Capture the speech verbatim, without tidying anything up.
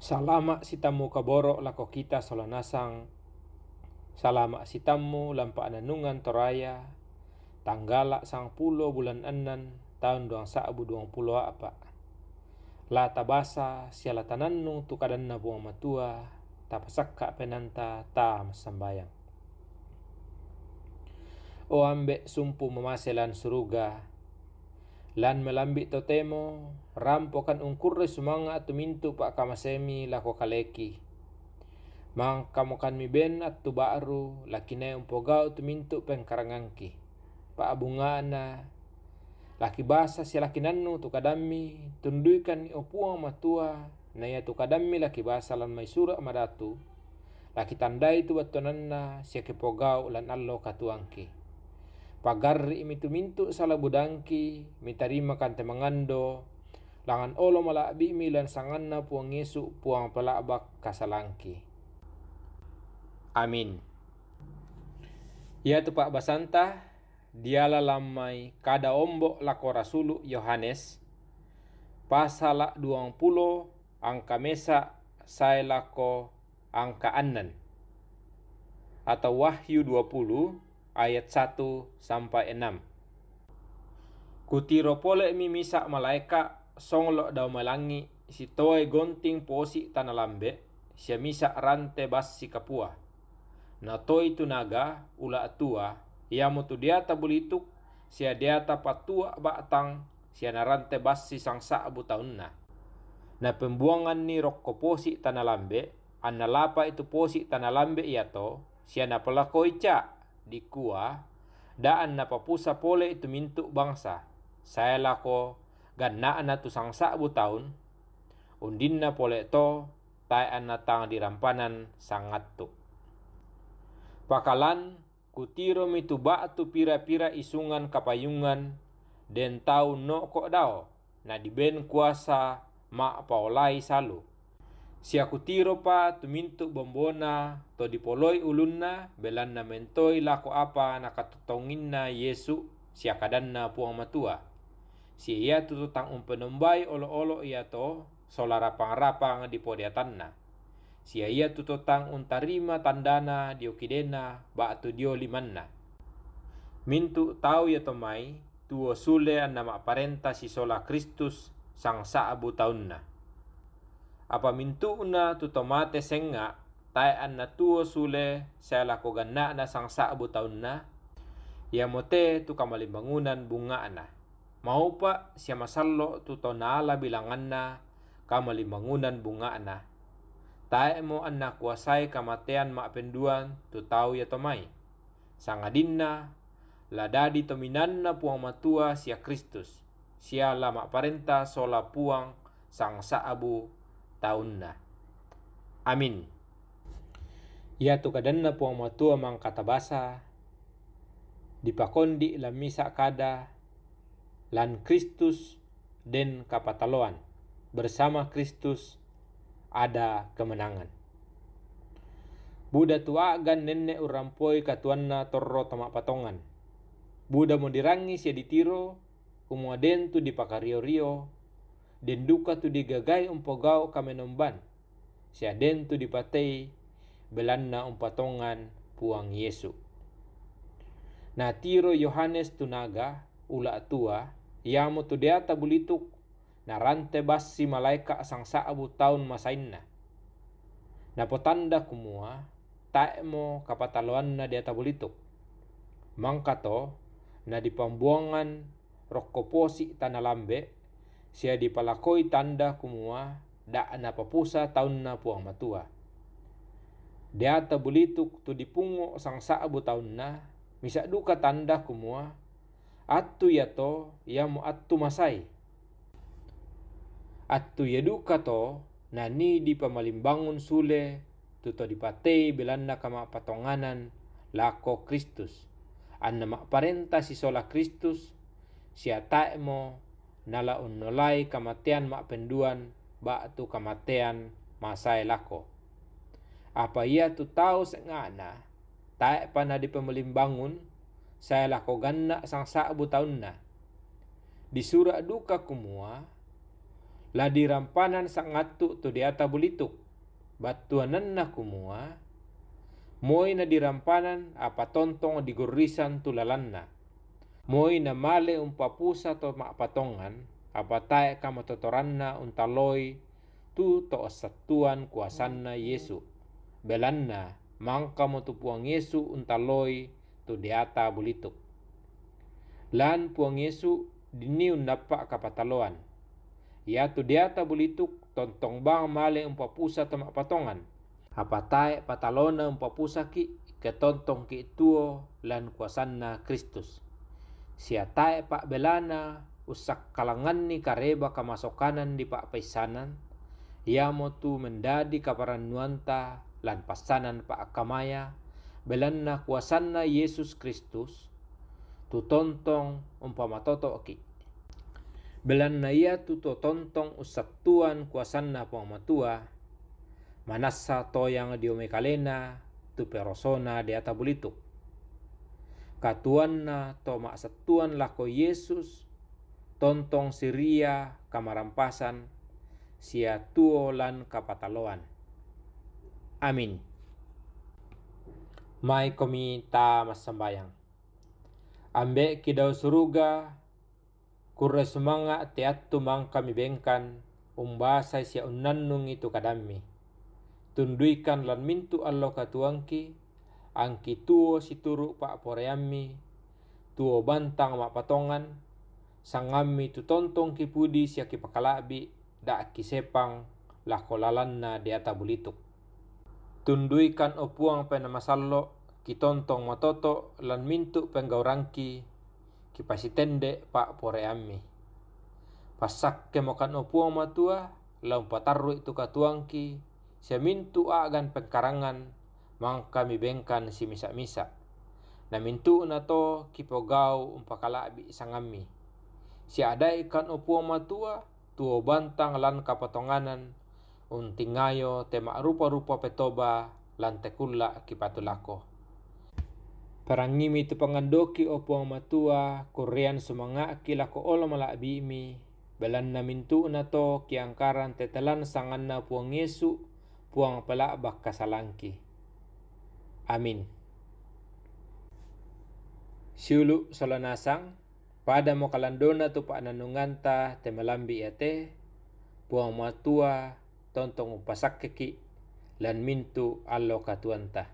Salama' sitammu kaboro' lako kita sola nasang. Salama' sitammu lampa' nannungan Toraya, tanggala' sangpulo bulan annan, taun duang sa'bu duang pulo a'pa'. La tabasa sia la tanannung tu kadanna Puang Matua, tapasakka' penanta, ta massambayang. O Ambe' sumpu mamase lan suruga, lan melambi' totemo, rampokan ungkurre sumanga' tu mintu' pa'kamasemi lako kaleki. Mangkamokan miben attu ba'ru, la kinai umpogau' tu mintu' pengkarangangki. Pa'bunga'na, la kibasa sia la kinannung tu kadammi, tunduikanni o Puang Matua, na iatu kadammi la kibasa lan mai sura' madatu, la kitandai tu battuananna sia kipogau' lan allo katuangki. Pagarri'mi tu mintu' sala budangki, mitarimakan te mangando, langan olo mala'bi'mi lan sanganna Puang Yesu, Puang pela'bak kasalangki. Amin. Iatu pa'basanta diala lan mai Kada Ombo' lako Rasulu' Yohanes, pasala' duangpulo, angka mesa' sae lako angka annan, atau Wahyu dua puluh ayat satu sampai enam. Kutiro pole'mi misa' malaeka' songlo' dao mai langi', sitoai gonting posi' tana lambe', sia misa' rante bassi kapua. Natoi tu naga, ula' tua, iamotu deata bulituk, sia deata patua' ba'tang, sia narante bassi sangsa'bu taunna. Napembuanganni rokko posi' tana lambe', anna lapa'i tu posi' tana lambe' iato, sia napalakoi ca', dikua, da'an napapusa pole' tu mintu' bangsa, sae lako ganna'na tu sangsa'bu taun, undinna pole' to, tae' anna tang dirampanan sangattu. Pakalan kutiromi tu ba'tu pira-pira isungan kapayungan, den tau no'ko' dao, nadiben kuasa ma'paolai salu. Sia kutiropa tu mintu' bombona to dipoloi ulunna, belanna mentoi lako apa nakatotonginna Yesu sia kadanna Puang Matua. Sia iatu to tang umpenombai olo'-olo' iato sola rapang-rapang dipodeatanna. Sia iatu to tang untarima tandana dio kidena ba'tu dio limanna. Mintu' tau iato mai tuo sule anna ma'parenta sisola Kristus sangsa'bu taunna. Apa mintu'na tu to mate senga', tae' anna tuo sule sae lako ganna'na sangsa'bu taunna, iamote tu kamalimbangunan bunga'na. Maupa' sia masallo' tu to naala bilanganna kamalimbangunan bunga'na. Tae'mo anna kuasai kamatean ma'penduan tu tau iato mai, sangadinna la dadi tominanna Puang Matua sia Kristus, sia la ma'parenta sola Puang sangsa'bu taunna. Amin. Iatu kadanna Puang Matua mangkatabasa, dipakondi' lan misa' kada, lan Kristus den kapataloan, bersama Kristus ada kemenangan. Buda tu a'gan nenne' urrampoi katuanna torro to ma'patongan. Budamo dirangi sia ditiro, kumua den tu dipakario-rio, den duka tu digagai umpogau' kamenomban, sia den tu dipatei belanna umpatongan Puang Yesu. Natiro Yohanes tu naga, ula' tua, iamotu deata bulituk, narante bassi malaeka' sangsa'bu taun masainna. Napotanda kumua, tae'mo kapataloanna deata bulituk. Mangkato, nadipambuangan rokko posi' tana lambe', sia dipalakoi tanda kumua, da' napapusa taunna Puang Matua. Deata bulituk tu dipungo' sangsa'bu taunna, misa' duka tanda kumua, attu iato iamo attu masai. Attu ia duka to, nanii dipamalimbangun sule tu to dipatei belanna kama'patonganan lako Kristus, anna ma'parenta sisola Kristus, sia tae'mo nala unnolai kamatean ma'penduan ba'tu kamatean masae lako. Apa iatu tau senga'na, tae'pa nadipamalimbangun sae lako ganna' sangsa'bu taunna. Disura' duka kumua, La dirampanan sangattu tu deata bulituk, battuananna kumua, moi nadirampanan apa tontong digurrisan tu lalanna. Moi namale umpapusa to ma'patongan, apa tae kamatotoranna untalloi tu to assattuan kuasanna Yesu. Belanna, mangkamo tu Puang Yesu untalloi tu deata bulituk. Lan Puang Yesu dinni unnappa kapataloan. Iatu deata bulituk tontong bang male umpapusa to ma'patongan. Apa tae patalona umpapusaki, ketontongki tuo lan kuasanna Kristus. Sia tae pa'belana ussakkalanganni kareba kamasokanan dipa'paissanan, iamotu mendadi kaparannuanta lan passanan pa'kamaya, belanna kuasanna Yesus Kristus, tu tontong umpamatoto'ki. Belanna iatu to tontong ussattuan kuasanna Puang Matua, manassa toyang dio mai kalena tu perosona deata bulituk. Katuanna to ma'sattuan lako Yesus, tontong siria kamarampasan, sia tuo lan kapataloan. Amin. Maikomi ta massambayang. Ambe'ki dao suruga, kurre sumanga' teattu mangka mibengkan, umbasai sia unnannungi tu kadammi. Tunduikan lan mintu' allo katuangki, angki tuo situru' pa'poraiammi, tuo bantang ma'patongan, sangammi tu tontong kipudi sia kipakala'bi', da'ki sepang lako lalanna deata bulituk. Tunduikan, o Puang Penamasallo', kitontong matoto' lan mintu' penggaurangki, kipasitende' pa'poraiammi. Passakkemokan, o Puang Matua, la umpatarru'i tu katuangki, sia mintu' a'gan pengkarangan, mangka mibengkan simisa-misa. Na mintu'na to kipogau' umpakala'bi' sangammi. Siada'ikan, o Puang Matua, tuo bantang lan kapatonganan, untingayo te ma'rupa-rupa petoba lan te kulla' kipatulako. Parangngimi tu pangandoki, o Puang Matua, kurrean sumanga'ki lako olo mala'bi'mi, belanna mintu'na to kiangkaran tetelan sanganna Puang Yesu, Puang pela'bak kasalangki. Amin. Siulu' sola nasang, padamo kalandona tu pa'nannunganta te malambi' iate, Puang Matua tontong umpasakkeki' lan mintu' allo katuanta.